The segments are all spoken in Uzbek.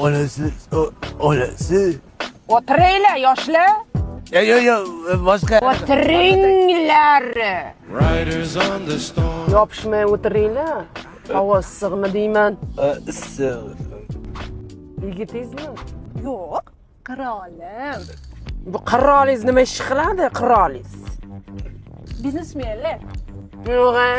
Onasi, onasi. O'tiringlar, yoshlar. Yo, yo, yo, boshqa. O'tiringlar. Yopishmay o'tiringlar. Havo issiqmi deyman. Issiq. Yigitingizmi? Yo'q, qirolim. Bu qirolingiz nima ish qiladi, qirolingiz? Biznesmenlar. Yo'q, a?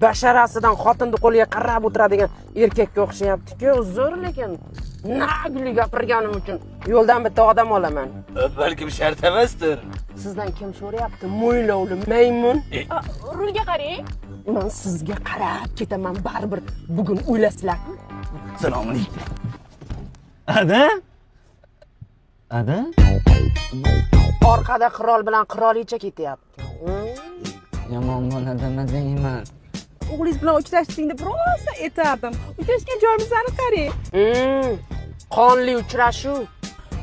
Basharasidan xotinni qo'liga qarab o'tiradigan erkakka o'xshayapti-ku, uzr, lekin nagli gapirganim uchun yo'ldan bitta odam olaman. Balkim shart emasdir. Sizdan kim so'rayapti? Mo'ylovli maymun. Rulga qarang. Men sizga qarab ketaman baribir bugun o'ylasizlar. Assalomu alaykum. Ada? Ada? Orqada qirol bilan qirolicha ketyapti. Yomon bo'ladimi deyman. O'g'lingiz bilan uchrashding deb rosa etardim. Uchrashgan joyimizni qarang. Qonli uchrashuv.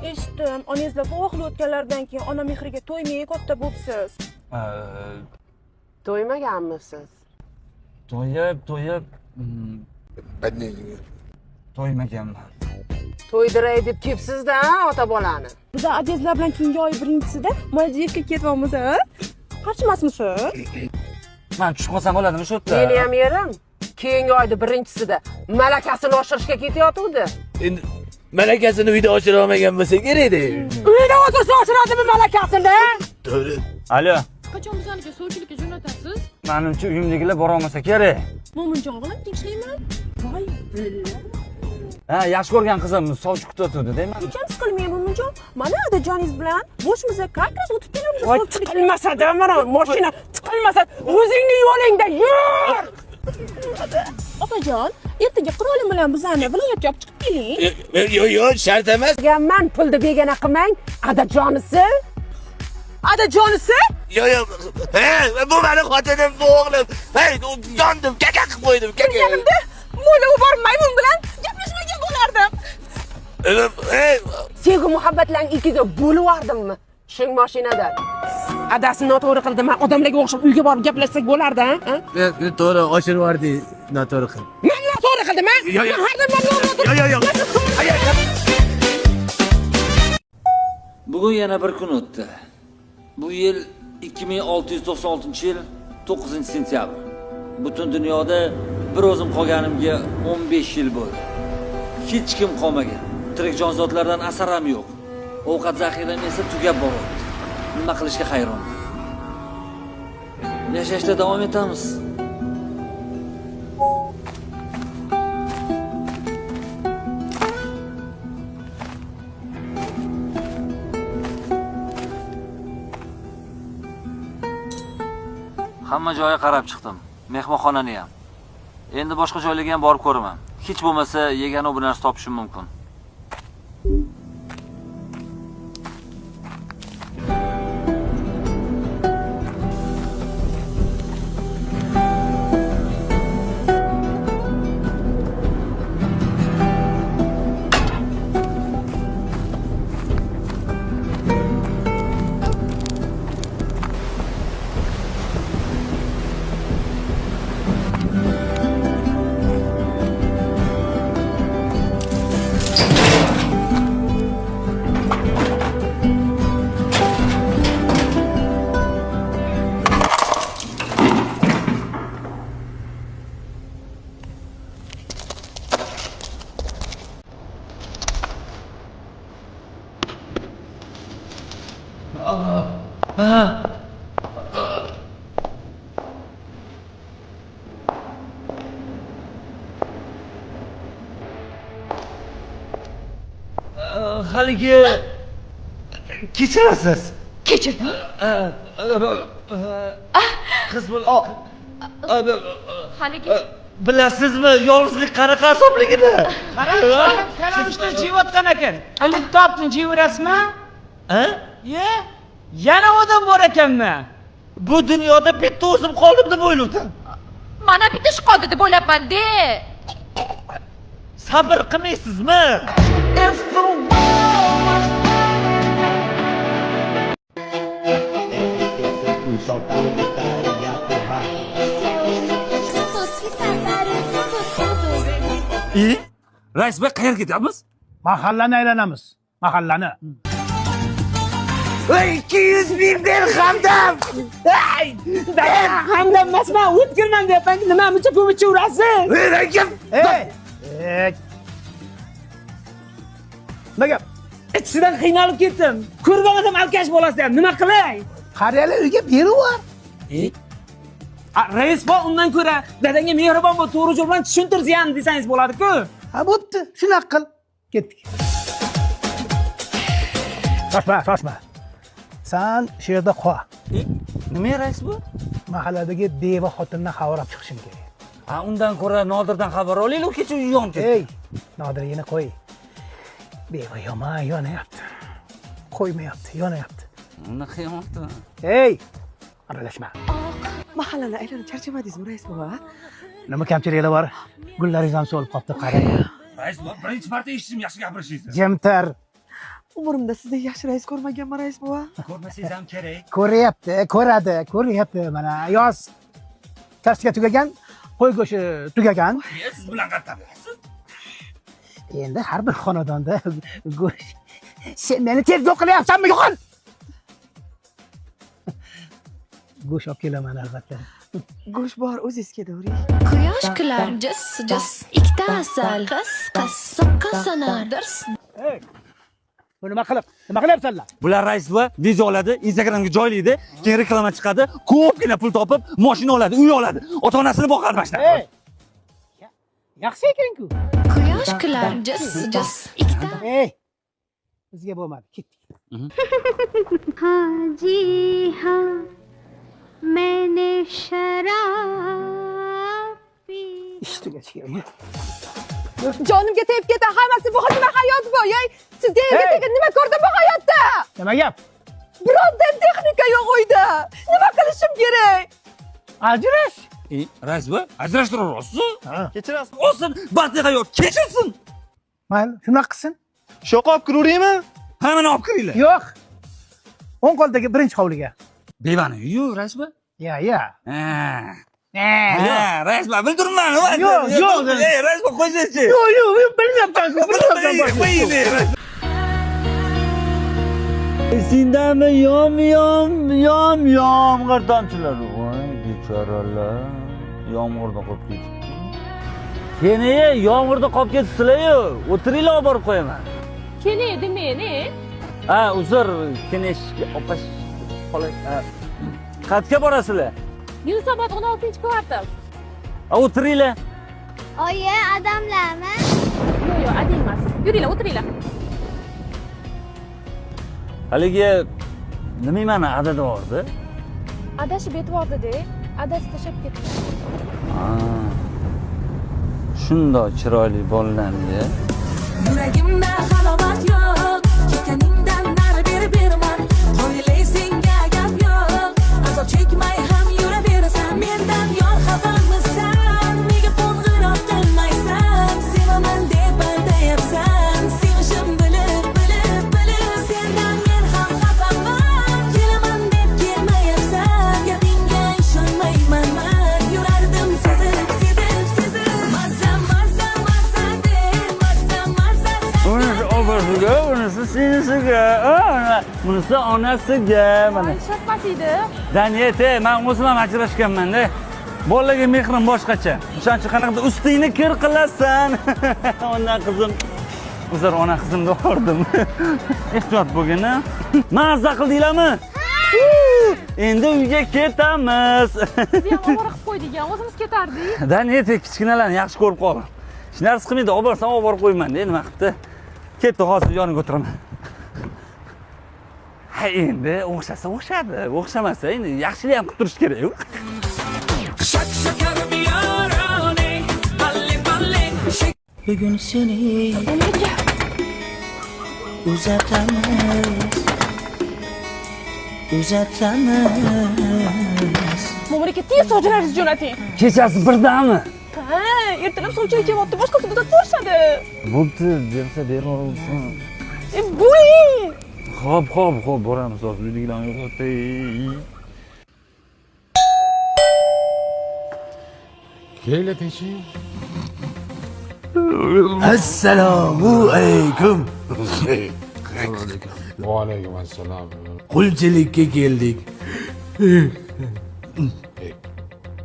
Eshitdim, onangiz bilan o'g'il o'tganlaridan keyin ona mehriga to'ymay katta bo'libsiz. To'ymaganmisiz? To'yib, to'yib, to'ymaganman. To'ydiray deb kelibsiz-da, ota bolani. Biz adangizlar bilan keyingi oy birinchisida Maldivga ketyapmiz, a? Qarshi emasmisiz? Men tushib qolsam bo'ladimi shu yerda? Meni ham yerim keyingi oyda birinchisida malakasini oshirishga ketayotgandi. Endi malakasini uyda oshira olmagan bo'lsa kerak-da. Uyda o'tirsa oshiradimi malakasini? To'g'ri. Alo. Qachon bizaniga sovchilikka jo'natasiz? Menimcha uyimdagilar bora olmasa kerak. Mo'minjon o'g'lim, tinchlikmi? Voy, billa. Ha, yaxshi ko'rgan qizim sovchi kutayotgandi-da men. Hech ham siqilmang, Mo'minjon. Mana adajoningiz bilan bo'shmiz, как раз o'tib kelamiz Voy sovchilikka. tiqilmasa-da, mana mashina tiqilmasa, o'zingni yo'lingda yur. Opajon, ertaga qirolim bilan bizani viloyatga olib chiqib keling. Yo'q, yo'q, shart emas. Deganman, pulni begona qilmang, adajonisi. Adajonisi? Yo'q, yo'q. Ha, bu meni xotinim, bu o'g'lim. Hey, yondim, kaka qilib qo'ydim, kaka. Yanimda mo'ylovi bor maymun bilan gaplashmagan bo'lardim. Hey, Sevgi muhabbatlarni ikkiga bo'lib yubordimmi? Tushing mashinadan. Adasi noto'g'ri qildi. Men odamlarga o'xshab uyga borib gaplashsak bo'lardi, ha? To'g'ri, oshirib yubordingiz, noto'g'ri qilib. Men noto'g'ri qildim, ha? Yo'q, yo'q. Men har doim noto'g'ri. Yo'q, yo'q, yo'q. Bugun yana bir kun o'tdi. Bu yil 2696-yil 9-sentyabr. Butun dunyoda bir o'zim qolganimga 15 yil bo'ldi. Hech kim qolmagan. Tirik jonzotlardan asar ham yo'q. Ovqat zaxiram esa tugab boryapti. Nima qilishga hayronman. Yashashda davom etamiz. Hamma joyga qarab chiqdim. Mehmonxonani ham. Endi boshqa joylarga ham borib ko'raman. Hech bo'lmasa yegana bir narsa topishim mumkin. Haligi kechirasiz. Kechirdim. Qiz Haligi bilasizmi yolg'izlik qanaqa azobligini? Kalamushni jeyotgan ekan. Ilib topding, jeyverasizmi? Ha? Ye? Yana odam bor ekanmi? Bu dunyoda bitta o'zim qoldim deb o'ylovdim. Mana bitta ish qoldi deb o'ylabman-de. Sabr qilmaysizmi? Rais boy, qayerga ketyapmiz? Mahallani aylanamiz. Mahallani. 200 ming ber Hamdam. Ay! Hamdam emasman, o'tkirman deyapman. Nima muncha ko'micha urasiz? Ey, Ey! Ey! Nima gap? Ichisidan qiynalib ketdim. Ko'rgan odam alkash bolasi ham nima qilay? Qariyalar uyga berib. Rais boy, undan ko'ra dadangga mehribon bo'l, to'g'ri yo'l bilan tushuntirsa ham desangiz bo'ladi-ku. Ha, bo'pti. Shunaqa qil. Ketdik. Shoshma, shoshma. San shu yerda qol. Nima rais bu? Mahalladagi beva xotindan xabar olib chiqishim kerak. Ha, undan ko'ra Nodirdan xabar olaylik, u kecha uyi yonib ketdi. Ey, Nodirgini qo'y. Beva yomon yonayapti. Qo'ymayapti, yonayapti. Uni qiymoqdi. Ey, aralashma. Mahallani aylanib charchamadingizmi, rais bova? Nima kamchiliklar bor? Gullaringiz ham so'lib qolibdi, qarang. Rais bu, birinchi marta eshitdim yaxshi gapirishingizni. Jimtir. Umrimda sizdek yaxshi rais ko'rmaganman, rais bova. Ko'rmasangiz ham kerak. Ko'ryapti, ko'radi, ko'ryapti mana. Yoz kartoshka tugagan, qo'y go'shti tugagan. Siz bilan qatnashasiz. Endi har bir xonadonda go'sht. Sen meni tergov qilyapsanmi, yo'qol? Go'sht olib kelaman albatta. Go'sht bor, o'zingiz ketavering. Quyosh kular, jis jis, ikkita asal, qiz qiz, soqqa sonar, dirs. Ey! Bu nima qilib? Nima qilyapsanlar? Bular rais buva video oladi, Instagramga joylaydi, keyin reklama chiqadi, ko'pgina pul topib, mashina oladi, uy oladi, ota-onasini boqadi mana shunaqa. Ey! Yaxshi ekan-ku. Quyosh kular, jis jis, ikkita. Ey! Bizga bo'lmadi, ketdik. Ha ji ha, मैंने शराब P. Ish tugashi kerak. Jonimga tegib ketdi, hammasi bu nima hayot bu? Ey, sizga Hey! erga nima ko'rdim bu hayotda? Nima gap? Bironta texnika yo'q uyda. Nima qilishim kerak? Ajrash. Rais buva, ajrashtiryapsiz. Ha. Kechirasiz. Olsin, baxtli hayot kechirsin. Mayli, shunaqa qilsin. Sho'qa olib kiraveraymi? Hammani olib kiringlar. Yo'q. O'ng qo'ldagi birinchi hovliga. Bevani uyi, rais buva. Ya, ya. Ha. Ha, rais buva, bildirman. Yo'q, yo'q. Ey, rais buva, qo'ysanchi. Yo'q, yo'q, bilmayapman-ku, bilmayapman. Esingdami yom yom yom yomg'ir tomchilari. Voy bechoralar, yomg'irda qolib ketibdi. Keni yomg'irda qolib ketibsizlar-yu, o'tiringlar olib borib qo'yaman. Keni demeni. Ha, uzr, kenesh opa xola. Qayerga borasizlar? Yunusobod 16-kvartal. Ha, o'tiringlar. Oyi, odamlarmi? Yo'q, yo'q, adang emas. Yuringlar, o'tiringlar. Haligi nima mani adada bordi? Adashib yetvordi-de. Adasi tashlab ketdi. Shundoq chiroyli bolalarni. Yuragimda halovat yo'q, ketganingdan nari beri berman. Qo'yilay senga gap yo'q, azob chekmay ham yuraverasan. Mendan yor xafamisan, nega qo'ng'iroq qilmaysan? Sevaman deb aldayapsan, sevishim bilib, bilib, bilib. Sendan men ham xafaman, kelaman deb kelmayapsan. Gapingga ishonmayman man, yurardim sezib, sezib, sezib. Mazza, mazza, mazza de, mazza, mazza. Bunisi opasiga, bunisi singlisiga, bunisi onasiga mana. Ishlatmas edi. Daniyat, men o'zim ham ajrashganman-da. Bolalarga mehrim boshqacha. O'shaning uchun qanaqadir ustingni kir qilasan. Ondan qizim, uzr, ona qizimni bordim. Ehtiyot bo'lgin, a? Mazza qildinglarmi? Endi uyga ketamiz. Sizni ham ovora qilib qo'ydik, o'zimiz ketardik. Daniyat, kichkinalarni yaxshi ko'rib qol. Hech narsa qilmaydi, olib borsam olib borib qo'yman-da, nima qilibdi? Ketdi, hozir yoniga o'tiraman. Ha, endi o'xshasa o'xshadi, o'xshamasa endi yaxshilik ham qilib turish kerak-ku. Bugun seni uzatamiz. Uzatamiz. Muborak aka, tez sovchilaringizni jo'nating. Kechasi birdami? Ha, ertalab sovchilar kelyapti, boshqasi kuzatib borishadi. Bo'pti, bersa beraversin. E, bo'ling. Xo'p, xo'p, xo'p, boramiz hozir uydagilarni uyg'otay. Kelinglar, tinching. Assalomu alaykum. Va alaykum assalom. Qulchilikka keldik.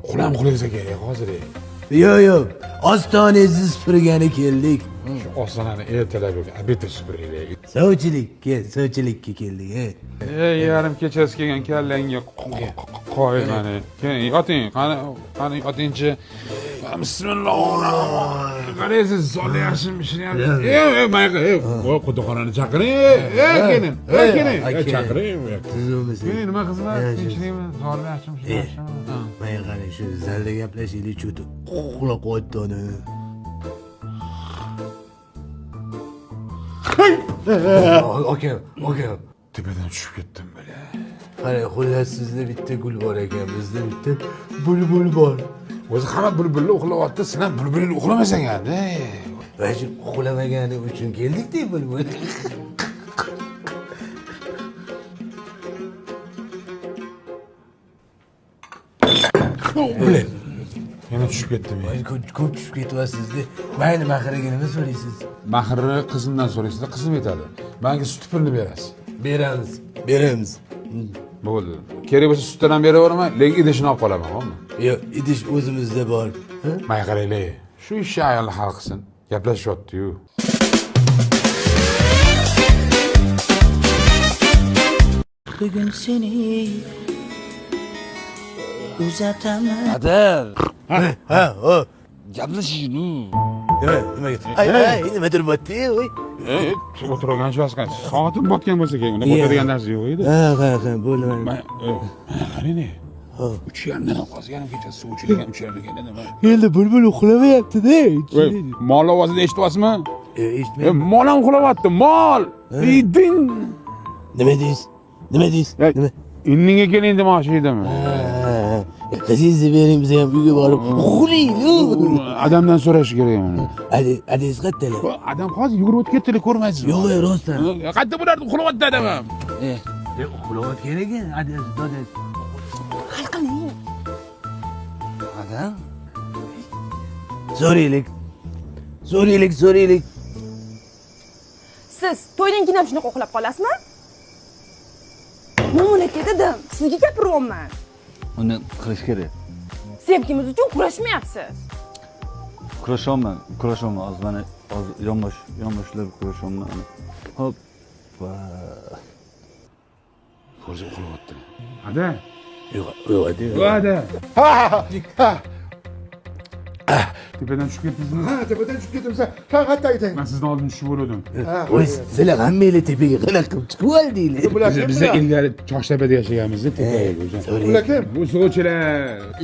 Qulam uxlasa kerak hozir. Yo'q, yo'q. Ostonangizni supurgani keldik. Shu ostonani ertalab обед da supuraylik. Sovchilikka, sovchilikka keldik. Ey, yarim kechasi kelgan kallangga qo'y mani. Keling, yoting, qani, qani yotingchi. Bismillahirrohmanirrohim. Qaraysiz, zoli yaxshimi, ishlayapti. Ey, ey, mayqa, ey, qo'y, quduqxonani chaqiring. Ey, keling, ey, keling. Ey, chaqiring. Tuzukmisiz? Keling, nima xizmat? Tinchlikmi? Zoli yaxshimi, yaxshimi? Mana qarang, shu zalda gaplashaylik, cho'ti uxlab qo'ydi uni. Akam, akam. Tepadan tushib ketdim bile. Qarang, xullas sizda bitta gul bor ekan, bizda bitta bulbul bor. O'zi hamma bulbulni uxlayapti, sen ham bulbulni uxlamasang endi. Va shu uxlamagani uchun keldik-da bulbul. Блин. Yana tushib ketdim. Ko'p tushib ketyapsiz-da. Mayli, mahriga nima so'raysiz? Mahrni qizimdan so'raysiz, qizim aytadi. Menga sut pulini berasiz. Beramiz, beramiz. Bo'ldi. Kerak bo'lsa sutdan ham beraveraman, lekin idishini olib qolaman, xo'pmi? Yo'q, idish o'zimizda bor. May qaranglar, shu ishni ayol hal qilsin. Gaplashyapti-yu. Bugun seni uzataman. Adar. Ha, o. Gaplashing. Nima, nima? Ay, ay, nimadir botdi, voy. Ey, o'tirgan shu soatim botgan bo'lsa kerak, unda botadigan narsa yo'q edi. Ha, ha, ha, bo'ldi. Mana, qarang. 3:30dan hozir yarim kechasi suvchilik ham uchar ekan nima? Endi bulbul uxlamayapti-da. Mol ovozini eshityapsizmi? Eshitmayman. Mol ham uxlayapti, mol. Idin. Nima deysiz? Nima deysiz? Nima? Indinga keling demoqchi edim. Qizingizni bering, biz ham uyga borib uxlaylik. Adamdan so'rash kerak uni. Adangiz qayerdalar? Adam hozir yugurib o'tib ketdilar, ko'rmaysizmi? Yo'q, yo'q, rostdan. Qayerda bo'lardi, uxlayapti adam ham. Uxlayotgan ekan, adangiz, dodangiz. Hal qiling. Adam. So'raylik. So'raylik, so'raylik. Siz to'ydan keyin ham shunaqa uxlab qolasizmi? Mo'min aka dedim, sizga gapiryapman. Uni qilish kerak. Sevgimiz uchun kurashmayapsiz. Kurashyapman, kurashyapman. Hozir mana hozir yonbosh, yonboshlab kurashyapman. Hop. Ko'rsa uxlayapti. Ada. Yo'q, yo'q, ada. Ada. Tepadan tushib ketdingizmi? Ha, tepadan tushib ketdim. Sen qayerda eding? Men sizni oldin tushib bo'ldim. Voy, sizlar hammanglar tepaga qanaqa qilib chiqib oldinglar? Biz ilgari Choshtepada yashaganmizda tepaga o'sha. Bular kim? Bu sovchilar.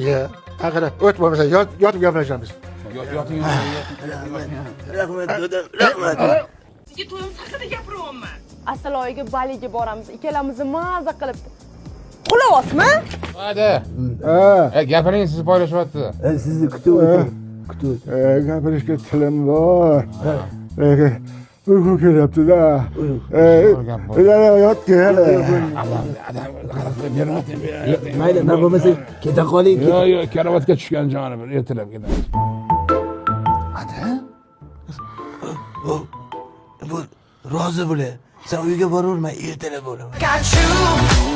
Ya, aqra, o't bo'lmasa yotib gaplashamiz. Yoting. Rahmat, dodam, rahmat. Sizga to'yimiz haqida gapiryapman. Asal oyiga Baliga boramiz. Ikkalamizni maza qilib. Uxlayapsizmi? Ada. Ha. Gapiring, siz poylashyapti. Sizni kutib o'tirib. Kutib. Gapirishga tilim bor. Lekin uyqu kelyapti-da. Yotgin. Adam, Mayli, men bo'lmasa keta qoling. Yo'q, yo'q, karavotga tushgan joni bir ertalab ketamiz. Ada? Bu rozi bo'la. Sen uyga boraverma, ertalab bo'laman. Got you.